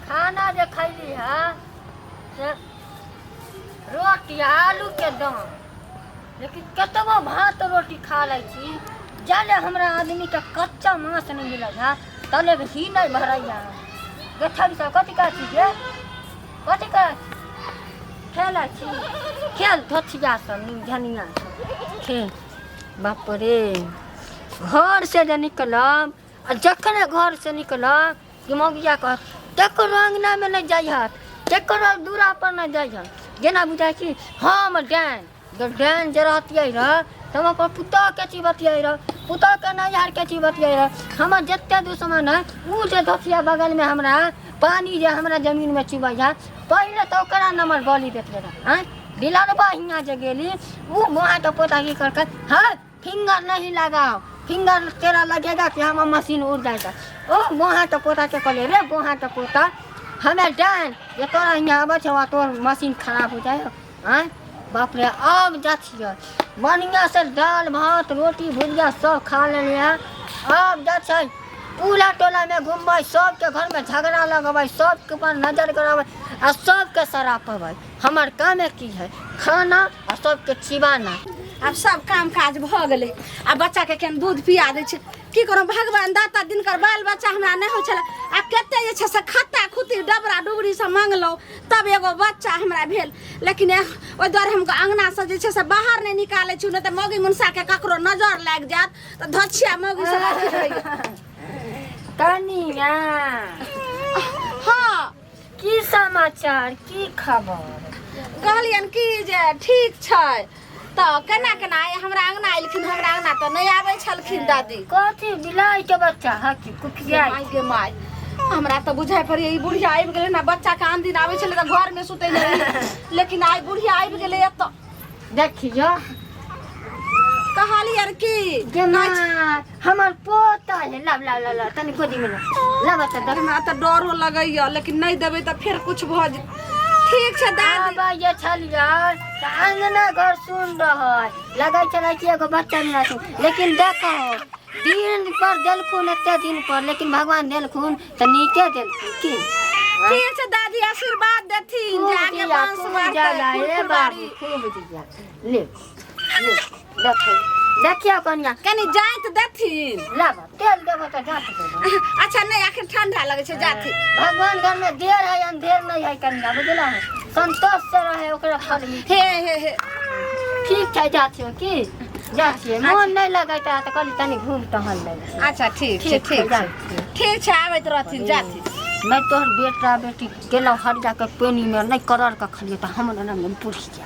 खाना जे खैली है से रोटी आलूके दाम, लेकिन कतबो भात रोटी खा लै छी, जाले हमरा आदमीके कच्चा मांस नहि मिलै है तले ही नहि भरैया। गेठरी सब कथी कहै छी गे? कथी कहै छी? खेलै छी खेल धोथिया सब झनिया सब खेल। बाप रे, घर से जे निकलब आ जखने घर से निकलब कि मौगिया कहत ककरो अङ्गनामे नहि जइहत, ककरो दूरा पर नहि जइहत, जेना बुझाइ कि हम डाइन। जब डाइन जे रहतियै रह तऽ हम अपन पुतोहके चीज बतियै रह, पुतोहके नैहरके चीज बतियै रह। हमर जते दुश्मन है ओ जे धोतिया बगलमे हमरा पानि जे हमरा जमीनमे चुबै है, पहिले तऽ ओकरा नंबर बलि देतियै रह। आँय दिलरबा हियाँ जे गेली ओ वहाँके पोता की करकै, हँ फिंगर नहीं लगाओ, फिंगर तेरा लगेगा कि हमर मशीन उड़ जाएगा। ओ बोहा के पोता के कहलियै रे बोहा के पोता, हमे डाइन जे तोरा हियाँ आबै छौ आ तोर मशीन खराब हो जाए। आँय बाप रे, आब जा छियै बढ़िआँ से दालि भात रोटी भुजिया सब खा लेलियै। आब जा छै पूरा टोलामे घुमबै, सबके घरमे झगड़ा लगबै, सबके ऊपर नजर गड़ाबै आ सबके सरापबै। हमर कामे की है? खाना आ सबके चिबाना। आब सब काम काज भऽ गेलै आ बच्चाके केन दूध पिया दै छै। की करू भगवान दाता दिनकर बाल बच्चा हमरा नहि होइ छलै आ कते जे छै से खत्ता खुत्ती डबरा डुबरी सब मंगलहुँ तब एगो बच्चा हमरा भेल। लेकिन ओहि दुआरे हम अङ्गनासँ जे छै से बाहर नहि निकालै छी, नहि तऽ मौगी मुनसाके ककरो नजर लागि जायत तऽ धोछिया मौगी सब अथी होइए। कनिया। हँ। की समाचार, की खबर? कहलियनि कि जे ठीक छै तऽ केना केना आइ हमरा अङ्गना एलखिन? हमरा अङ्गना तऽ नहि आबै छलखिन दादी। कथी बिलाइ के बच्चा है कि कुकिया? माय गे माय, हमरा तऽ बुझाइ पड़ैए ई बुढ़िया आबि गेलै ने। बच्चाके आन दिन आबै छलै तऽ घरमे सुतै नहि, लेकिन आइ बुढ़िया आबि गेलै एतऽ। देखियो। कहलियनि कि गे माय, हमर पोता है। लाव लाव लाव लाव, तनी गोदी में लाव लाव तऽ देख। हमरा तऽ डरो लगैए, लेकिन नहि देबै तऽ फेर कुछ भऽ जेतै। ठीक छै दादी। आबै जे छलियै तऽ अङ्गना घर सुन रहै, लगै छलै कि एगो बच्चा मिला छै। लेकिन देखो, दिन पर देलखुन, एते दिन पर, लेकिन भगवान देलखुन तऽ नीके देलखुन की। ठीक छै दादी, आशीर्वाद देथिन खूब जे आगे दिया, वंश खूब बढ़तै, जाला, फूल हे बाबू, फुलबारी। खूब दिया। ले ले, देखो देखियो कनिया। कनि जाइत देथिन। लाब तेल देबो तऽ जात देबो। अच्छा नहि, आखिर ठंडा लगै छै, जाथिन। भगवान घर में देर है अंधेर नहीं है कनिया, बुझला? संतोष से रहे ओकरा फल मिले। हे हे हे। ठीक छै, जा छियो की जा छियै, मोन नहि लगैत है तऽ कहली तनी घूम टहल लै छी। अच्छा ठीक छै। ठीक छै, ठीक जा छै। छियै। ठीक छै, आबैत रहथिन, जाथिन। नहि तोहर बेटा बेटी गेलौ हर जाके पेनी में नहि करर के खलियै तऽ हमर नाम पुछि जा।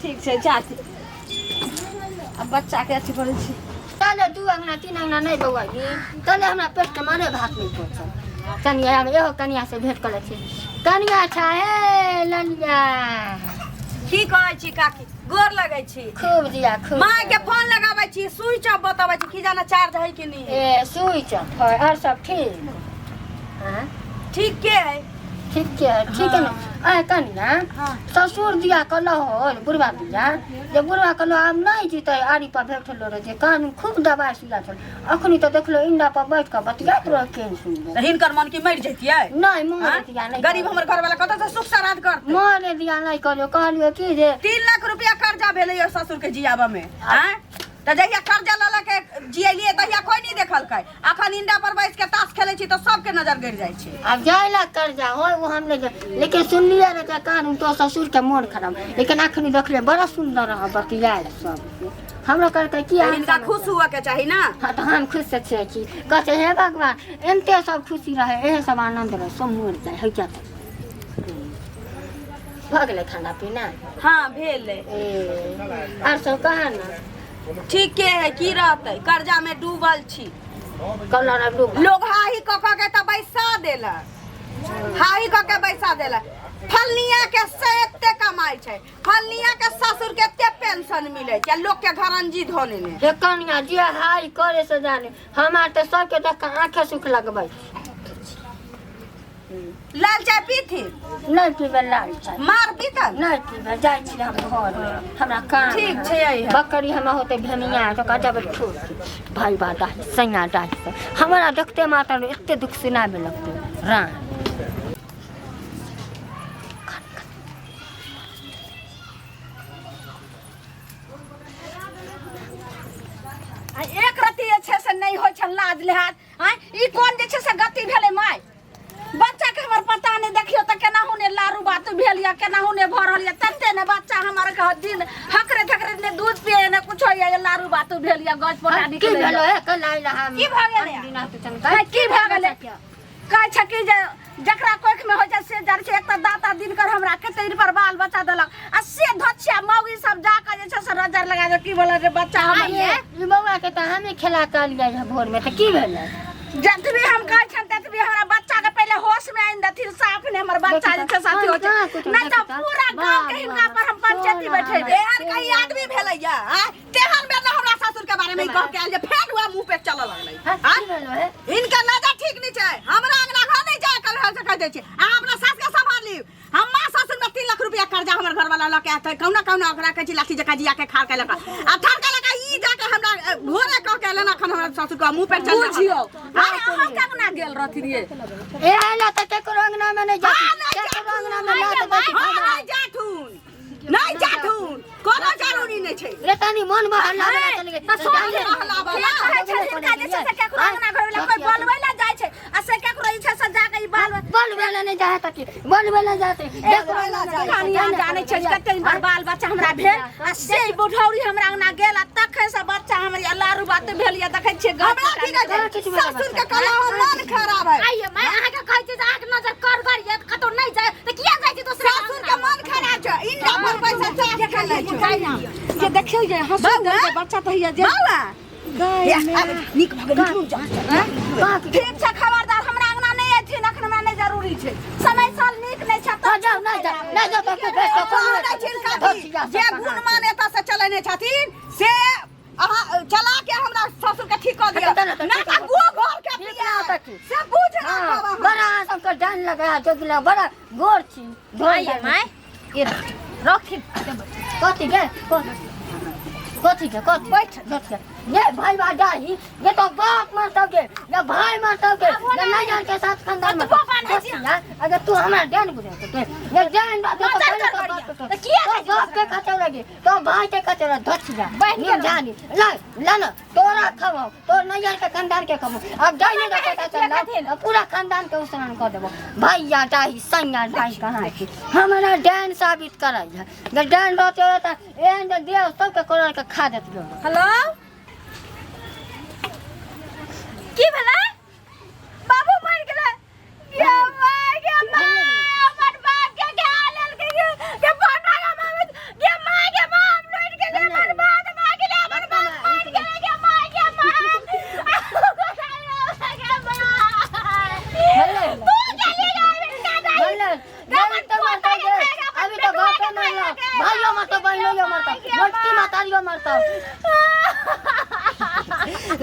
ठीक छै, जाथिन। अब बच्चाके अथी करै छी। तले दू अंगना तीन अंगना नहि बौआ जी, तले हमरा पेट के मारे भात नहि पहुँचल। कनिया हम एहो कनिया से भेंट करै छी। कनिया छा हे ललिया। की कहै छी काकी? गोर लगै छी। खूब जिया खूब। माय के फोन लगाबै छी, स्विच ऑफ बतबै छी, की जाना चार्ज है कि नहीं। ए स्विच ऑफ है। और सब ठीक? हाँ? ठीक के है? ठीक के है, ठीक है ना? आय कनिया, ससुर दिया कहलो हो बुढ़वा दिया जे बुढ़वा कहलो आब नहीं जीते आरी पर बैठल रहे जे कान खूब दबाई सुइया छल। अखनी तऽ देखलो इंडा पर बैठ कऽ बतियाइत रह केहन सुन्दर। तऽ हिनकर मन की मरि जैतियै? नहीं मरे हाँ? दिया नहीं। गरीब हमर घर वाला कतऽ से सुख श्राद्ध करतै? मरे दिया नहीं कहलियो, कहलियो की जे 3 लाख रुपया कर्जा भेलै ससुर के जियाबऽ में। आँय तऽ जहिया कर्जा लऽ लऽ के जियलियै तहिया कोई नहीं देखलकै, अखन इंडा पर बैस के ताश खेलै छी तऽ सबके नजर गड़ि जाइ छै। आब जाय ला कर्जा हो वो हम नहीं जाय, लेकिन सुनलियै रे जे कान तो ससुर के मोन खराब, लेकिन अखनी देखलियै बड़ा सुंदर रह बतियाय सब। हमरो कहलकै की तऽ हिनका खुश हुअ के चाही ना। हाँ तऽ हम खुश से छियै की कहै हे भगवान, एनते सब खुशी रहे, एहे सब आनंद रहे, सब मर जाए है क्या। भऽ गेलै खाना पीना? हाँ भेलै। ए आर सब कहा ना? ठीक के है, की रहतै, कर्जा में डूबल छी। कलर आब डूबल। लोग हाही कऽ कऽ के तऽ बैसा देलक, हाही कऽ के बैसा देलक। फलनिया के से एते कमाइ छै, फलनिया के ससुर के एते पेंशन मिलै छै, लोग के घरंजी धोने ने। हे कनिया, जे हाई करे से जाने, हमार तऽ सबके देख कऽ आँखे सुख लगबै। लाल चाय पीथिन? नहीं पीबै लाल चाय। मार पीतन? नहीं पीबै, जाइ छी हम घर, हमरा काम ठीक है। छै, अइहे। बकरी हम होते भेमिया तो कह जब ठोक भाई बा डाही सैया डाही से हमरा देखते मात्र एते दुख सुनाबे लगते राम। लाज लिहाज आँय ई कोन जे छै से गति भेलै माय बच्चा के हमर पता नहीं देखियो त केनाहु ने लारू बात भेल या केनाहु ने भऽ रहल या तते ने बच्चा हमर के दिन हकरे धकरे ने दूध पिए ने कुछो या लारू बात भेल या गज पोटा की निकले भेलो हे कल आइल हम की भऽ गेलै? बिना तू है, की भऽ गेलै कहै छै कि जे जकरा कोख में होइ छै से जर छै एक तऽ दाता दिनकर हमरा कते दिन पर बाल बच्चा देलक आ से धोछिया मौगी सब जाके जे छै से नजर लगा के की बोलल रे बच्चा हमर आइए ई बौआ के तऽ हमे खेला के आलियै रहे भोर में तऽ की भेलै जतबी हम कहै छनि ततबी हमरा बच्चा के पहिले होश में आनि देथिन साफ ने हमर बच्चा जे छै साथी होइ छै नहि तऽ पूरा गाँव के हिनका पर हम पंचायती बैठेबै एहन कहीं आदमी भेलैया आँय? तेहन बेर ने हमरा ससुर के बारे में ई कह के आयल जे फेर वएह मुंह पे चलऽ लगलै हाँ, आँय? की भेलो हे इनका नजर ठीक नहीं छै हमरा अंगना घर नहीं जाए कल से कह दै छी अहाँ अपना सास के संभाल लियौ हम माँ ससुर में 3 लाख रुपया कर्जा हमर घर वाला लऽ के आते कौना कौना ओकरा कहै छी लाठी जकाँ जिया के खाड़ के लऽ के आ ठाड़ के लऽ के ई जाके हमरा भोरे कह के एलन अखन हमरा ससुर के मुंह पे चल बुझियौ अरे अहाँ केना गेल रहथिन ये ए ला तऽ केकरो अंगना में नहीं जाती हाँ, नहीं केकरो अंगना में जाथुन। लात दै छी हाँ, नहीं जाथुन नहीं जाथुन कोनो जरूरी नहीं छै रे तनी मन में हल्ला बना चल गई तऽ सुन जाने रहला वाला। के कहै छै हिनका जे छै से केकरो अंगना घर लए कोइ बोलबै लए जाइ छै आ से केकरो ई छै से जाके ई बाल बल बेला नहीं जाए तक बल बेला जाते देखो बेला जाए। कहानी अहाँ जानै छै जे कते दिन पर बाल बच्चा हमरा भेल आ से ई बुढ़ौरी हमरा अंगना गेल आ तखन से बच्चा हमर ई लारू बात भेल या देखै छियै घर हमरा की कहै छै ससुर के कहला हम मन खराब है आइए मैं अहाँके कहै छी जे अहाँके नजर करगर यऽ तऽ कतौ नहि जाय तऽ किया जाइ छी दोसरा ससुर के मन खराब छै इनका पर पैसा चाह के लै छै जे देखियौ जे हँसू बौआ। बच्चा तऽ हैया जे बौआ गाय हे, आब नीक भऽ गेल निकलू जा ठीक छै खबरदार हमरा अंगना नहि अयथिन एखन हमरा नहि जरूरी छै समय साल नीक नहि छै हाँ, जाओ नहीं जाओ नहीं जाओ तो फिर तो कहै नहि छिन काकी, जे गुण मान एतऽ से चलेने छथिन से अहाँ चला के हमरा ससुर के ठीक कऽ दिअ अच्छा, चलो, ना ठीक तऽ है। गो घर के ठीक पिया है, तऽ ठीक। से बुझ हाँ, राखब अहाँ बड़ा सबके जान लगा जोगिला बड़ा गोर छी गोर आइए माय ये रखिन कथी के कथी के कथी बैठ बैठ के ये भाई बा जाही ये तो बाप मरतौ के ये भाई मरतौ के ये नहीं जान के साथ खानदान में कतबो बान्है छी। यार अगर तू हमरा जान बुझे तो ये जान बा तो नजर पहले कर तो बढ़िया। बाप के तऽ किया तो जाइ छी बाप के खचौ लगी तो भाई के खचौ लगी धच जा बहिन के नीम जानी ला ला ना तोरा खबो तोर नैयर के खानदान के खबो अब जाई नहीं तो पता चल अब पूरा खानदान के उसरान कर देबो भैया डाही सैया डाही कहाँ छी हमरा डैन साबित करै है जे डैन रहते हो त एहन जे देह सबके कोड़र के खा देत लोग हेलो की भेलै बाबू मरि गेलै गे माय गे माय हमर बाप के खा लेलकै गे गे बना गे माय गे माय गे माय हम लुटि गेलियै हमर बाप मरि गेलै हमर बाप मरि गेलै गे माय गे माय गे माय भेलै तू गेली गे हिनका दाइ भेलै डैन तो मरतौ गे अभी तो बापे मरलो भाइयो मरतौ बहनोइयो मरतौ मोटकी मातारियो मरतौ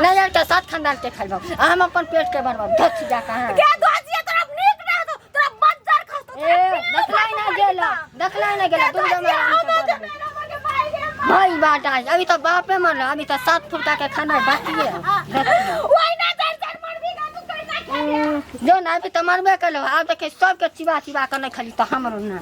नैयर के साथ खानदान के खैबो आ हम अपन पेट के भरबो धच जा कहाँ गे दोजिया तोरा नीक नहि हेतौ तोरा बज्जर खसतौ ए देखलाई ना गेला देखलाई ना गेला तू जमा भाई बाटा अभी तो बापे मरल अभी तो 7 फुटका के खाना बाकी है जो ना अभी तो मरबे कलो आब देखे सबके चिबा चिबा के नहीं खाली तो हमरो ना।